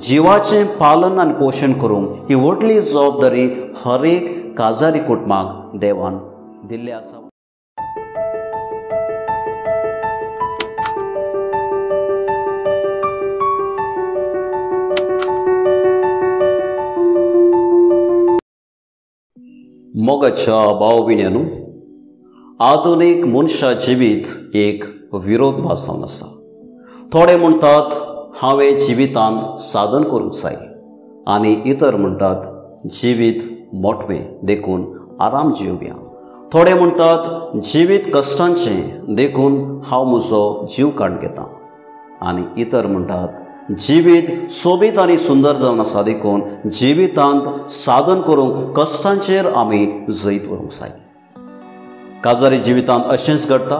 जिवाचें पालन आनी पोशण करूंक ही व्हडली जबाबदारी हर एक काजारी कुटुंबाक देवान दिल्ली आसा. मोगाच्या भाव भयणींनो, आधुनीक मनशा जिवीत एक विरोधभास जावन आसा. थोडे म्हणटात हांवें जिवितांत साधन करूंक जाय आनी इतर म्हणटात जिवीत मोटवें देखून आराम जिवया. थोडे म्हणटात जिवीत कश्टांचें देखून हांव म्हजो जीव काडून घेता आनी इतर म्हणटात जिवीत सोबीत आनी सुंदर जावन आसा देखून जिवितांत साधन करूंक कश्टांचेर आमी जैत व्हरूंक जाय. काजारी जिवितांत अशेंच घडटा.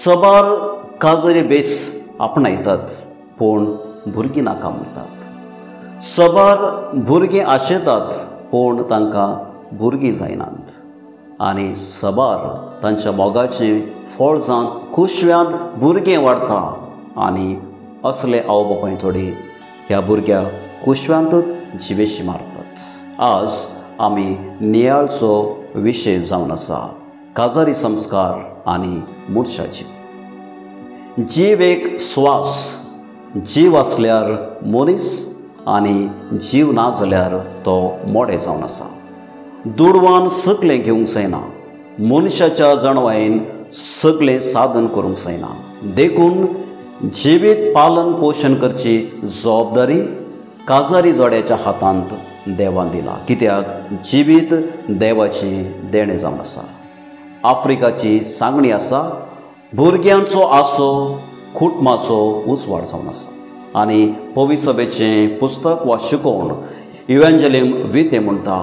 सबार काजारी बेस आपणायतात पूण भुरगीं नाका म्हणटात. सबार भुरगीं आशेतात पूण तांकां भुरगीं जायनात आनी सबार तांच्या मोगाचें फळ जावन खुशव्यांत भुरगें वाडटा आनी असले आवय बापाय थोडी ह्या भुरग्याक कुशव्यांतच जिवेशी मारतात. आज आमी नियाळचो विशय जावन आसा काजारी संस्कार आनी मनशाची जीव. एक स्वास, जीव आसल्यार मनीस आनी जीव ना जाल्यार तो मोडे जावन आसा. दुडवान सगळें घेवंक जायना, मनशाच्या जाणवायेन सगळें साधन करूंक जायना, देखून जिवीत पालन पोशण करची जबाबदारी काजारी जोड्याच्या हातांत देवान दिला. कित्याक जिवीत देवाचें देणें जावन आसा. आफ्रिकाची सांगणी आसा भुरग्यांचो आसो कुटुंबाचो उजवाड जावन आसा आनी पवित्र सभेचें पुस्तक वा शिकोवण इव्हेंजलिम विते म्हणटा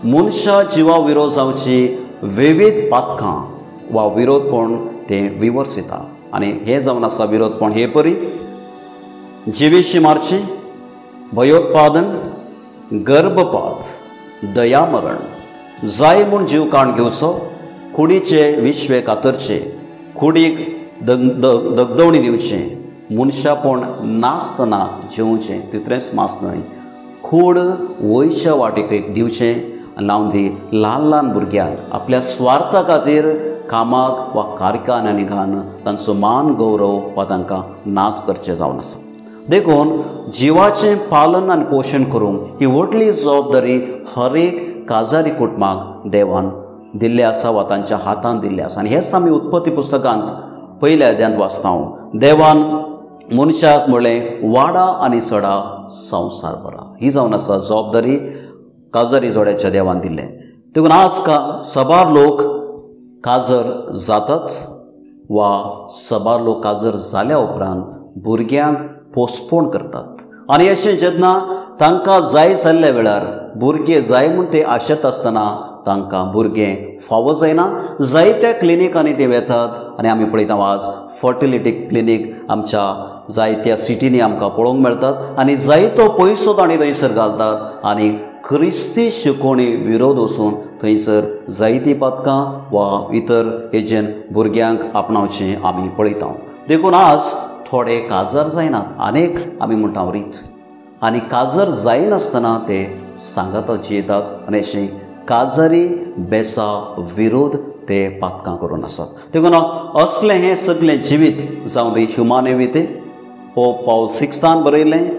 मनशा जिवा विरोध जावची विविध पातकां वा विरोधपण तें विवर्सिता आनी हें जावन आसा विरोधपण हे परी जिवेशी मारचें, भयोत्पादन, गर्भपात, दयामरण, जाय म्हूण जीव काण घेवचो, कुडीचे विश्वे कातरचे, कुडीक दगदवणी दिवचें, मनशापण नासतना जेवचें तितलेंच मास न्हय, कूड वयच्या वाटेक दिवचें लावन दी ल्हान ल्हान भुरग्यांक आपल्या स्वार्था खातीर कामाक वा कारखान्यांनी घालून तांचो मान गौरव वा तांकां नाश करचें जावन आसा. देखून जिवाचें पालन आनी पोशण करूंक ही व्हडली जबाबदारी हर एक काजारी कुटुंबाक देवान दिल्ली आसा वा तांच्या हातांत दिल्लें आसा. आनी हेच आमी उत्पत्ती पुस्तकांत पयल्या अध्यायांत वाचता. देवान मनशाक म्हणलें वाडा आनी सडा संवसार भरा. ही जावन आसा जबाबदारी काजारी जोड्याच्या देवान दिल्लें. देखून आज का सबार लोक काजर जातात वा सबार लोक काजर जाल्या उपरांत भुरग्यांक पोस्टपोन करतात आनी अशें जेन्ना तांकां जाय जाल्ल्या वेळार भुरगें जाय म्हूण ते आशेत आसतना तांकां भुरगें फावो जायना. जायत्या क्लिनिकांनी ते वेतात आनी आमी पळयता आज फर्टिलिटी क्लिनीक आमच्या जायत्या सिटींनी आमकां पळोवंक मेळटात आनी जायतो पयसो तांणी थंयसर घालतात आनी क्रिस्ती शिकोवणी विरोध वचून थंयसर जायतीं पातकां वा इतर हेजेन भुरग्यांक आपणावचें आमी पळयता. देखून आज थोडे काजार जायनात अनेक आमी म्हणटा रीत आनी काजर जायनासतना ते सांगाता जियेतात आनी अशें काजारी बेसा विरोध ते पातकां करून आसात. देखून असलें हें सगळें जिवीत जावं दी ह्युमाने विते पोप पावल सिक्स्थान बरयलें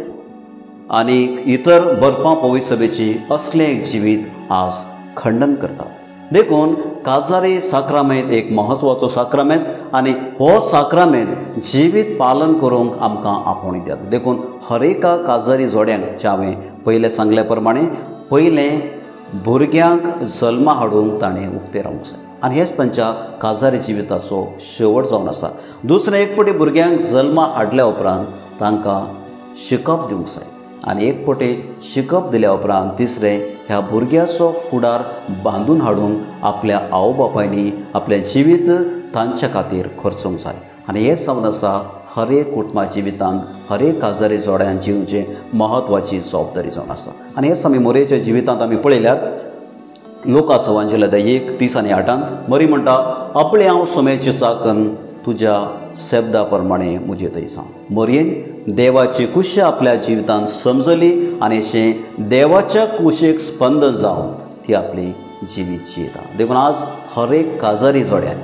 आनी इतर बरपां पवित्र सभेची असलें एक जिवीत आज खंडन करतात. देखून काजारी साक्रामेंत एक म्हत्वाचो साक्रामेंत आनी हो साक्रामेंत जिवीत पालन करूंक आमकां आपोवणी दितात. देखून हर एका काजारी जोड्यांक जें हांवें पयलें सांगल्या प्रमाणें पयलें भुरग्यांक जल्मा हाडूंक ताणें उक्तें रावंक जाय आनी हेच तांच्या काजारी जिविताचो शेवट जावन आसा. दुसरें एक पटी भुरग्यांक जल्मा हाडल्या उपरांत तांकां शिकप दिवंक जाय आनी एक पटी शिकप दिल्या उपरांत तिसरें ह्या भुरग्याचो फुडार बांदून हाडूंक आपल्या आवय बापायनी आपलें जिवीत तांच्या खातीर खर्चूंक जाय. आनी हें जावन आसा हर एक कुटुंबा जिवितांत हर एक काजारी जोड्यान जिवचें म्हत्वाची जबाबदारी जावन आसा. आनी हेच आमी मोरयेच्या जिवितांत आमी पळयल्यार लोका सवांजेल्या 1:30 आनी 8 मरी म्हणटा आपले हांव सोम्याची चाकन तुज्या शब्दा प्रमाणे म्हजे थंय सांग. मोरयेन देवाची कुशी आपल्या जिवितांत समजली आनी अशें देवाच्या कुशेक स्पंदन जावन ती आपली जिवीत जियेता. देखून आज हर एक काजारी जोड्यान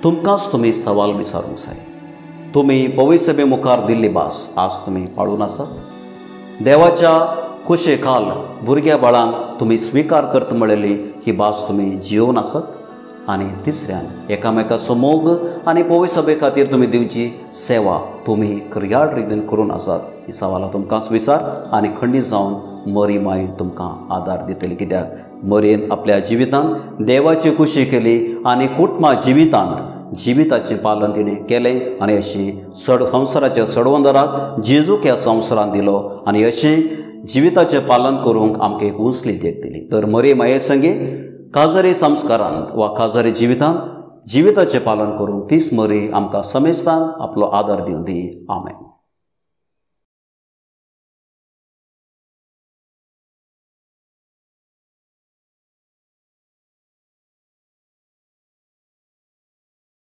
तुमकांच तुमी सवाल विचारूंक जाय. तुमी पवित्र सभे मुखार दिल्ली भास आज तुमी पाळून आसात? देवाच्या कुशे खाल भुरग्या बाळांक तुमी स्विकार करता म्हळेली ही भास तुमी जियोवन आसत? आनी तिसऱ्यान एकामेकाचो मोग आनी पवित्र सभे खातीर तुमी दिवची सेवा तुमी क्रियाळ रितीन करून आसात? ही सवालां तुमकांच विचार आनी खंडीत जावन मरी माय तुमकां आदार दितली. कित्याक मरयेन आपल्या जिवितांत देवाची खुशी केली आनी कुटुंबा जिवितांत जिविताचें पालन तिणें केलें आनी अशी संवसाराच्या सडवंदराक जेजूक ह्या संवसारांत दिलो आनी अशें जिविताचें पालन करूंक आमकां एक उंचली देख दिली. तर मरे माये संगे काजारी संस्कारांत वा काजारी जिवितांत जिविताचें पालन करूंक तीच मरी आमकां समेस्तांक आपलो आदार दिवं दी. आमेन.